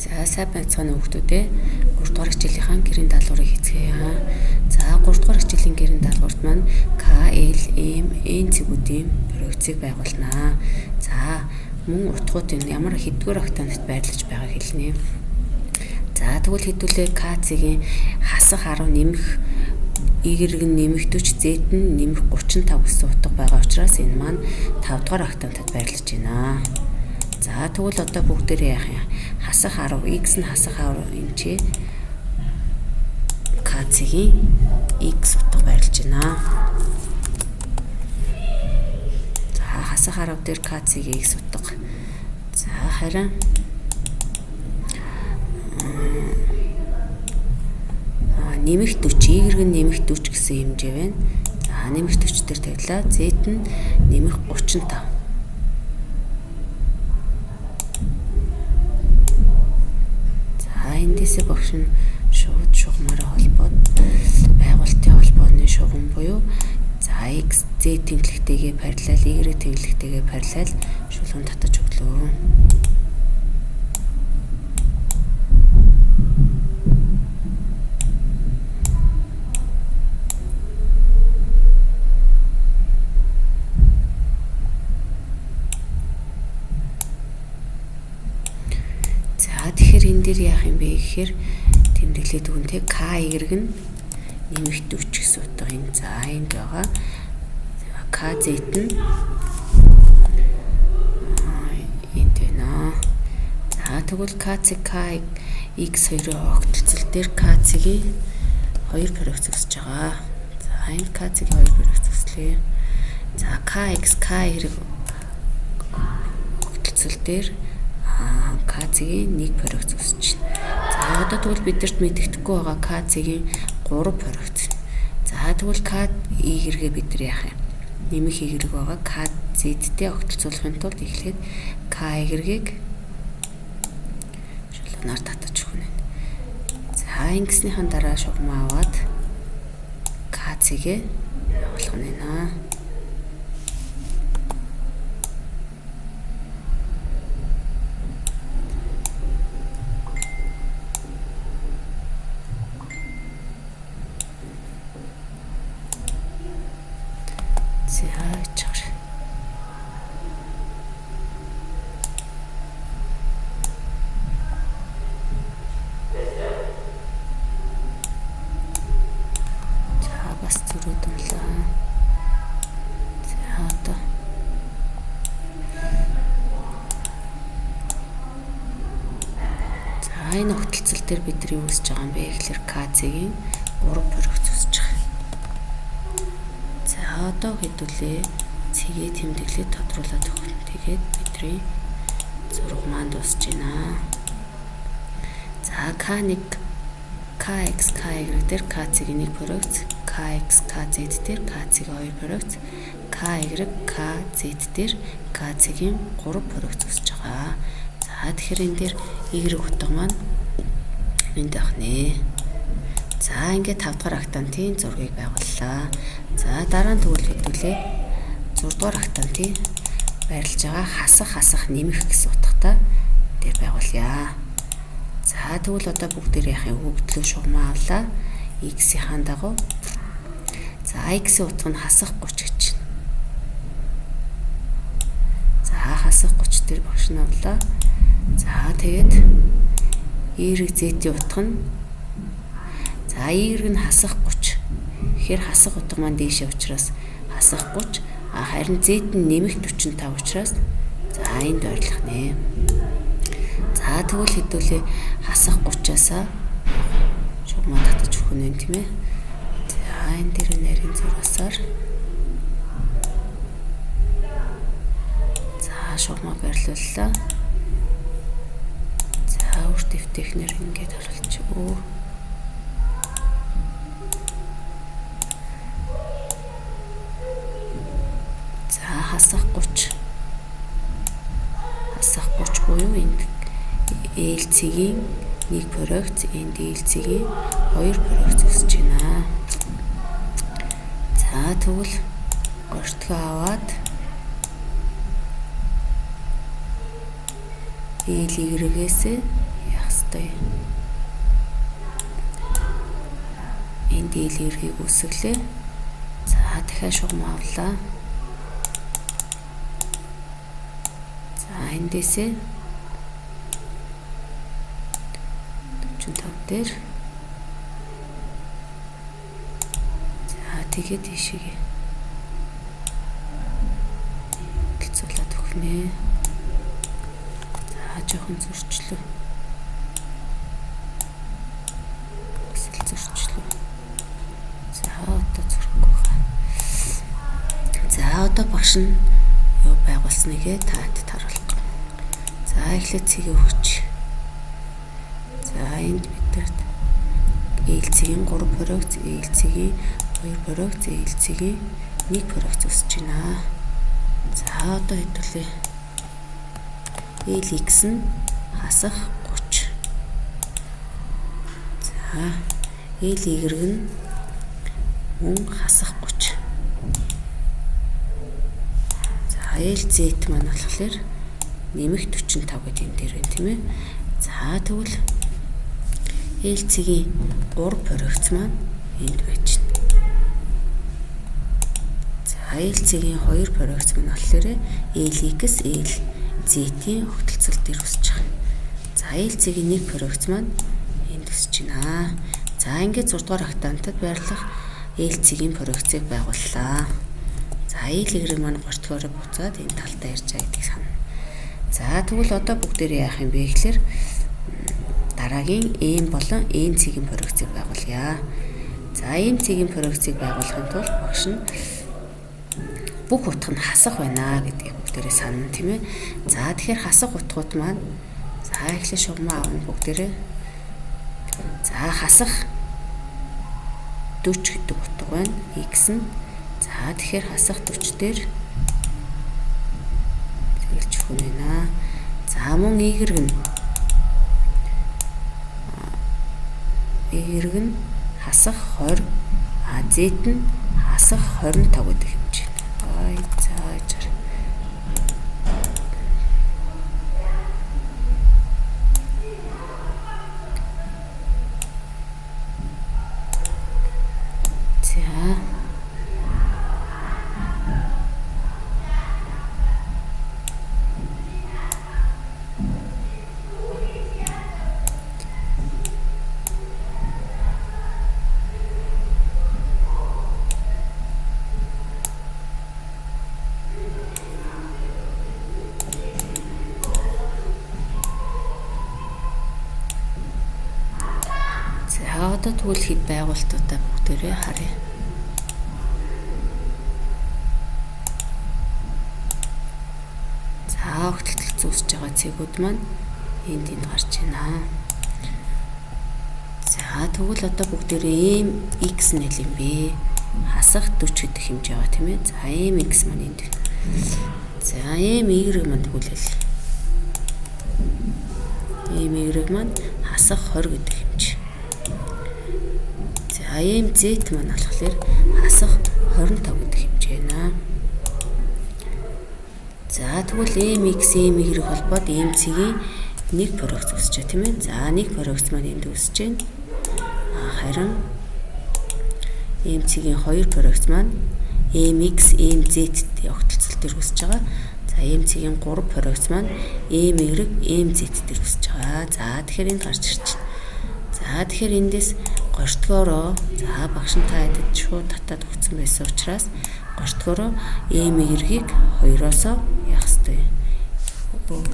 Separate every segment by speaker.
Speaker 1: За сайн байцгаана хүүхдүүдээ. 3 дугаар хичээлийнхаа гэрийн даалгаврыг хийцгээе. За 3 дугаар хичээлийн гэрийн даалгаварт маань К, Л, М, Н цэгүүдийн проекцийг байгуулнаа. За мөн утгуудын ямар хэддүгээр октант байрлаж байгааг хэлнэ. За тэгвэл хэдүүлээ К цэгийн хасах 10 нэмэх Y нь нэмэх 40, Z нь нэмэх 35 гэсэн утга байгаа учраас энэ маань 5 дугаар октантад байрлаж байна. За тэгвэл одоо бүгдээрээ яах юм? Хасах 10, X нь хасах 10 энэ чи К цэгийн X утга байрлаж байна. За хасах 10 дээр К цэгийн X утга. За харин нэмэх 40, Y нь нэмэх 40 гэсэн хэмжээ байна. За нэмэх 40 дээр тавилаа. Z нь нэмэх 35. За эндээсээ багш нь шууд шугамаараа холбоод байгуулалтын холбооны шугам буюу за X Z тэнхлэгтэйгээ параллел, Y тэнхлэгтэйгээ параллел шулуун татаж өглөө. За тэгэхээр энэ дээр яах юм бэ гэхээр тэмдэглээд өгнө те К Y нь нэмэх 40 гэсэн утга энэ. За энд байгаа. К Z нь энд байна. За тэгвэл К C К X хоёрын огтлцол дээр К цэгийн 2 проекц өсөж байгаа. За энэ К цэгийн 2 проекц өслөө. За К X К Y огтлцол дээр К цэгийн 1 проекц өсөж байна. За одоо тэгвэл бидэрт мэдэгдэхгүй байгаа К цэгийн 3 проекц. За тэгвэл К Y-гээ бид нар яах юм? Нэмэх Y байгаа К Z-тэй огтлцуулахын тулд эхлээд К Y-гийг шулуунаар татаж өгнө. За ингэснийхэн дараа шугамаа аваад К цэгээ явуулах нь байна. За чаар. За бас зөрүүд унлаа. За одоо за энэ огтлцол дээр бид нар юу үүсэж байгаа юм бэ гэхээр К цэгийн 3 проекц үүсэж байгаа. За одоо хэдүүлээ цэгээ тэмдэглээд тодруулаад өгнө. Тэгээд бидний зураг маань дуусж байна. За К1 KX KY дээр К цэгийн 1 проекц, KX KZ дээр К цэгийн 2 проекц, KY KZ дээр К цэгийн 3 проекц өсөж байгаа. За тэгэхээр энэ дээр Y утга маань энд байх нэ. За ингээд 5 дугаар октантын зургийг байгууллаа. За дараа нь тэгвэл хэдүүлээ 6 дугаар октантын байрлаж байгаа хасах хасах нэмэх гэсэн утгатай дээр байгуулъя. За тэгвэл одоо бүгдээр яах юм өгөгдлөө шугамаа авлаа. X-ийн дагуу. За X-ийн утга нь хасах 30 гэж байна. За хасах 30 дээр багш нь авлаа. За тэгээд Y Z-ийн утга нь за Y нь хасах 30. Тэгэхээр хасах утга маань дээшээ учраас хасах 30, а харин Z нь нэмэх 45 учраас за энд байрлах нэ. За тэгвэл хэдүүлээ хасах 30-аасаа шугамаа татаж өгөх нь тийм ээ. За энэ дээр нарийн зураасаар за шугамаа байрлууллаа. За үр дэвтэхнэр ингээд харуулчих. Өө. За хасах 30. Хасах 30 буюу энд L цэгийн 1 проекц, энд L цэгийн 2 проекц өсөж байна. За тэгвэл гортгоо аваад L Y-ээс яах хэвтэй? Энд L Y-ийг үүсгэлээ. За дахиад шугам авлаа. За эндээсээ 45 дээр. За тэгээд ийшээгээ хэлцүүлээд өгнө. За жоохон зөрчлөө. Зөрчлөө. За одоо зөрөхгүй байгаа. За одоо багш нь юу байгуулсныгээ таад таруулах. За эхлээд цэгээ өгч. За энд бидэрт L цэгийн 3 проекц, L цэгийн 2 проекц, L цэгийн 1 проекц өсөж байна. За одоо хэдүүлээ. LX нь хасах 30. За LY нь мөн хасах 30. За LZ маань болохоор нэмэх 45 гэдэг энэ дээр байна тийм ээ. За тэгвэл L цэгийн 3 проекц маань энд байж байна. За L цэгийн 2 проекц маань болохоор LX, LZ-ийн огтлцол дээр өсөж байгаа. За L цэгийн 1 проекц маань энд өсөж байна. За ингээд 6 дугаар октантад байрлах L цэгийн проекцийг байгууллаа. За L Y маань 3 дугаараа буцаад энэ талдаа ирж байгаа гэдгийг санана. За тэгвэл одоо бүгдээрээ яах юм бэ гэхээр дараагийн M болон N цэгийн проекцийг байгуулъя. За M цэгийн проекцийг байгуулахын тулд багш нь бүх утга нь хасах байна гэдгийг бүгдээрээ санана тийм ээ. За тэгэхээр хасах утгууд маань за эхлээд шугамаа авна бүгдээрээ. За хасах 40 гэдэг утга байна. X нь. За тэгэхээр хасах 40 дээр зэглэж өгнө байна. За мөн Y нь Y нь хасах 20, а Z нь хасах 25 гэдэг хэмжээ. Ай за жар. За. За одоо тэгвэл хэд байгуулалтуудаа бүгдээрээ харъя. За огтлолт үүсэж байгаа цэгүүд маань энд энд гарч байна. За тэгвэл одоо бүгдээрээ M X нэл юм бэ? Хасах 40 гэдэг хэмжээ байгаа тийм ээ. За M X маань энд байна. За M Y маань тэгвэл M Y маань хасах 20 гэдэг хэмжээ. За M Z маань болохоор хасах 25 гэдэг хэмжээ байна. За тэгвэл M X M Y холбоод M цэгийн 1 проекц үүсэж байгаа тийм ээ. За 1 проекц маань энд үүсэж байна. Харин M цэгийн 2 проекц маань M X M Z огтлцол дээр үүсэж байгаа. За M цэгийн 3 проекц маань M Y M Z дээр үүсэж байгаа. За тэгэхээр энд гарч ирж байна. За тэгэхээр эндээс 3 дугаароо за багш нь та хэдэд шууд татаад өгсөн байсан учраас 3 дугаароо M Y-ийг 2-оос яах ёстой юм.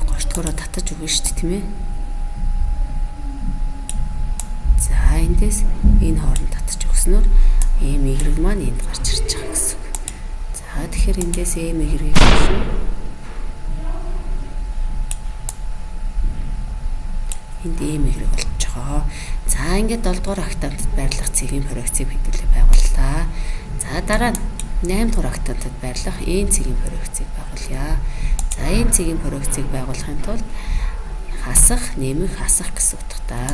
Speaker 1: 3 дугаароо татаж өгнө шүү дээ тийм ээ. За эндээс энэ хооронд татаж өгснөөр M Y маань энд гарч ирж байгаа гэсэн үг. За тэгэхээр эндээс M Y-ийг авах. Энд M Y болж байгаа. За ингээд 7 дугаар октантад байрлах цэгийн проекцийг хэдүүлээ байгууллаа. За дараа нь 8 дугаар октантад байрлах N цэгийн проекцийг байгуулъя. За N цэгийн проекцийг байгуулахын тулд хасах, нэмэх, хасах гэсэн утгатай.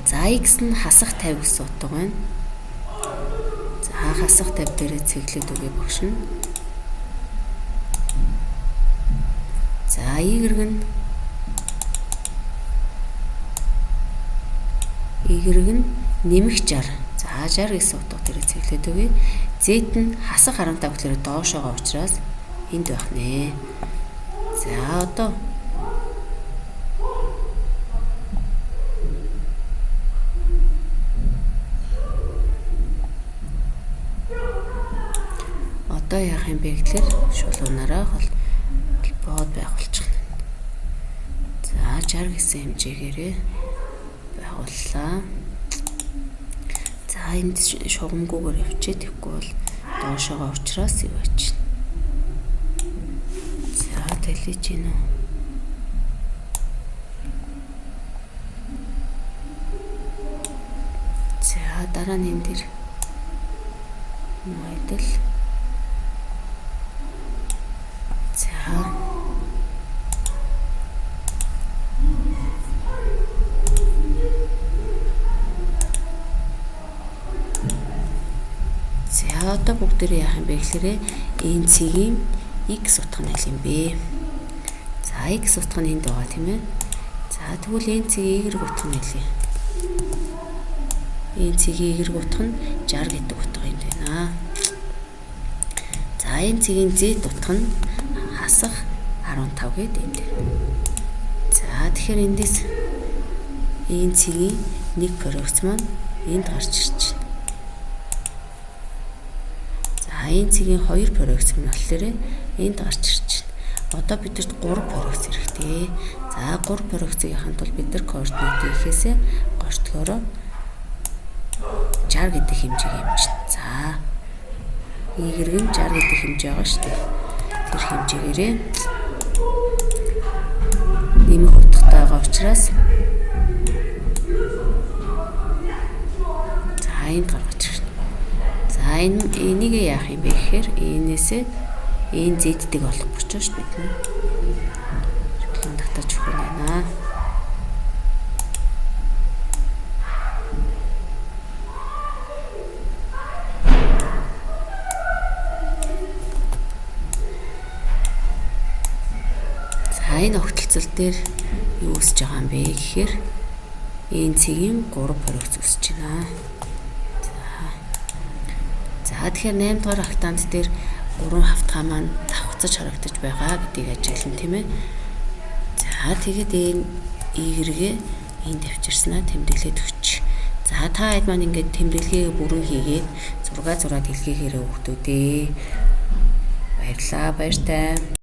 Speaker 1: За X нь хасах 50 гэсэн утга байна. За хасах 50 дээрээ цэглээд өгье багш нь. За Y нь Y нь нэмэх 60. За 60 гэсэн утга дээр цэглээд өгье. Z нь хасах 15 гэхээр доошоогоо учраас энд байх нэ. За одоо яах юм бэ гэхээр шулуунаараа холбоод байгуулчихна. За 60 гэсэн хэмжээгээрээ байгууллаа. За энд шугамгүйгээр явчихъя. Тэгэхгүй бол доошоогоо учраас юу байж. За тэлэж гинэ үү? За дараа нь энэ дэр модел. За за одоо бүгдээрээ яах юм бэ гэхээр энэ цэгийн x утга нь аль юм бэ? За x утга нь энд байгаа тийм ээ. За тэгвэл энэ цэгийн y утга нь аль юм? Энэ цэгийн y утга нь 60 гэдэг утга энд байна. За энэ цэгийн z утга нь хасах 15 гээд энд байна. За тэгэхээр эндээс энэ цэгийн нэг проекц маань энд гарч ирж байна. За энэ цэгийн 2 проекц маань болохоор энд гарч ирж байна. Одоо бидэрт 3 проекц хэрэгтэй. За 3 проекцийг яхахын тулд бид нар координат ихээсээ гортгоороо 60 гэдэг хэмжээг хэмжинэ. За Y нь 60 гэдэг хэмжээ байгаа шүү дээ. Тэр хэмжээгээрээ нэмэх утгатай байгаа учраас за энд гаргаж ирнэ. За энийг яах юм бэ гэхээр энээсээ энэ Z-ийг олох гэж байна шүү бид нэ. Шүлэн татаж өгөх нь байна. За энэ огтлцол дээр юу үүсэж байгаа юм бэ гэхээр энэ цэгийн 3 проекц үүсэж байна. За тэгэхээр 8 дугаар октант дээр 3 хавтгаа маань давхцаж харагдаж байгаа гэдгийг ажиглана тийм ээ. За тэгээд энэ Y-гээ энд авчирснаа тэмдэглээд өгч. За та хэд маань ингээд тэмдэглэгээ бүрэн хийгээд зураг зураад илгээгээрээ өгдөө дээ. Баярлалаа, баяртай.